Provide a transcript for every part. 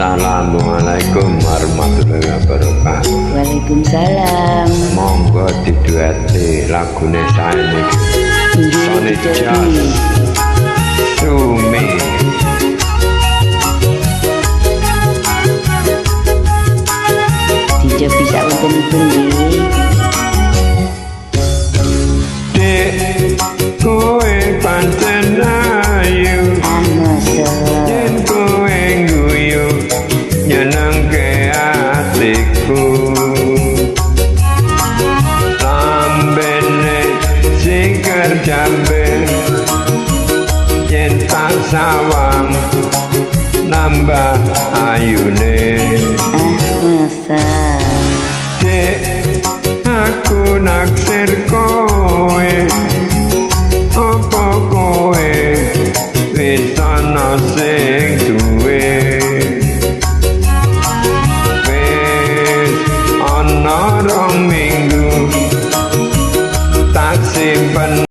Assalamualaikum warahmatullahi wabarakatuh. Waalaikumsalam. Monggo didueti lagune sae niki. Nggih, Sony dicobi. Jazz Sumi. Dicobi sawentenipun nggih. Dek, kowe pancen ayu. Ah, masa. Yen kowe guyu nyenengke atiku. Lambene singker jambe yen tak sawang nambah ayune. Ah, masa. Dek, aku naksir kowe. Apa kowe wis ana sing duwe? Wis ana 2 minggu tak simpen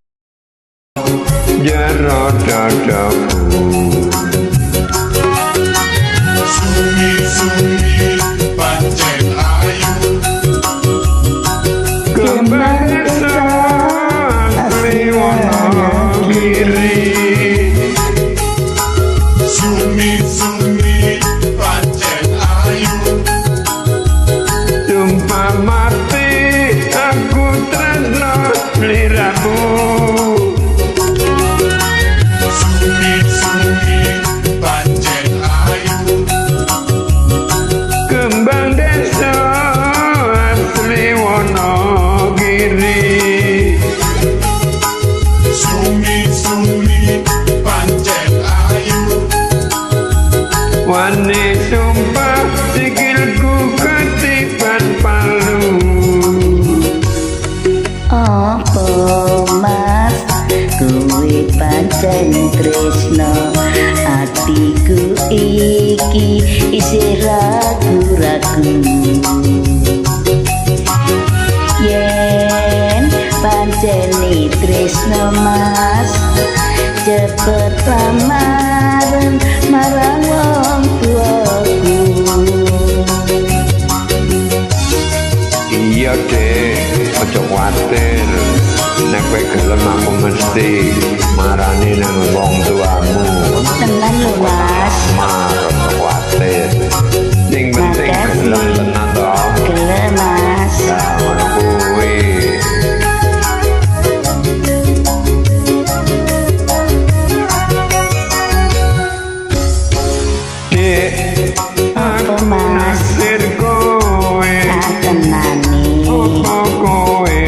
jero dadaku. Sumi sumi pancen ayu. Kembang desa asli Wonogiri. Sumi sumi pancen ayu. Sumpah mati aku tresno sliramu. Sumi sumi pancen ayu. Kembang desa asli Wonogiri. Sumi sumi pancen ayu. Wani sumpah sikilku ketiban palu. Apa mas kowe pancen tresno, atiku iki isih ragu-ragu. Yen pancen tresno mas, cepet lamaran marang wong tuaku. Iya dek, aja kuwatir. Nek kowe gelem aku mesti marani nang wong tuamu. Tenan lho mas. Mar, aja kuwatir. Sing penting Makasih. gelem tenan to. Gelem mas. Lah ngono kuwi. Dek, Apa aku mas? naksir kowe. Ah, tenane. Apa kowe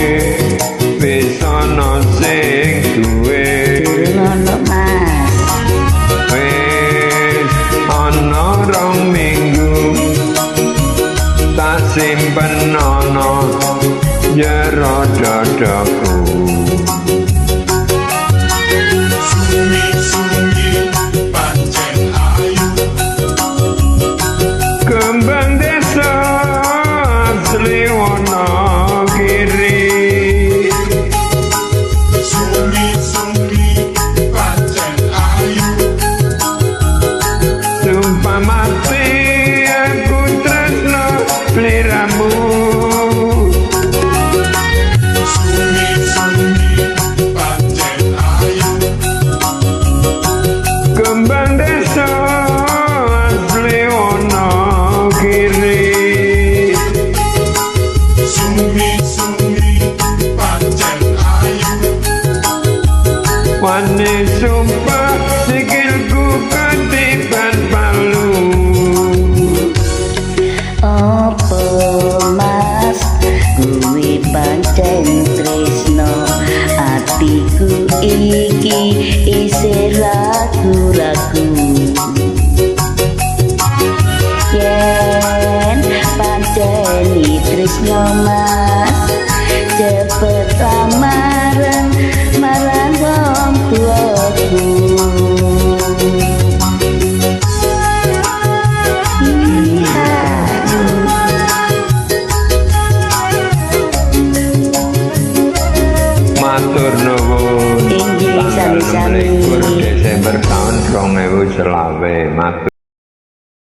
wis ana sing duwe? Durung ono mas. Wis ana 2 minggu tak simpen ana jero dadaku. Sumi sumi pancen ayu. Kembang desa asli Wonogiri. Sumi sumi pancen ayu. Sumpah mati aku tresno sliramu. Sumi sumi pancen ayu. Kembang desa asli Wonogiri. Sumi sumi pancen ayu. Wani sumpah sikilku ketiban palu. Apa mas kowe pancen tresno, atiku iki isih ragu-ragu. Yen pancen tresno mas, cepet lamaran marang wong tuaku. Iya. Matur nuwun. Inggih, Tanggal sami-sami. sami. 26 Desember tahun 2025. Matur.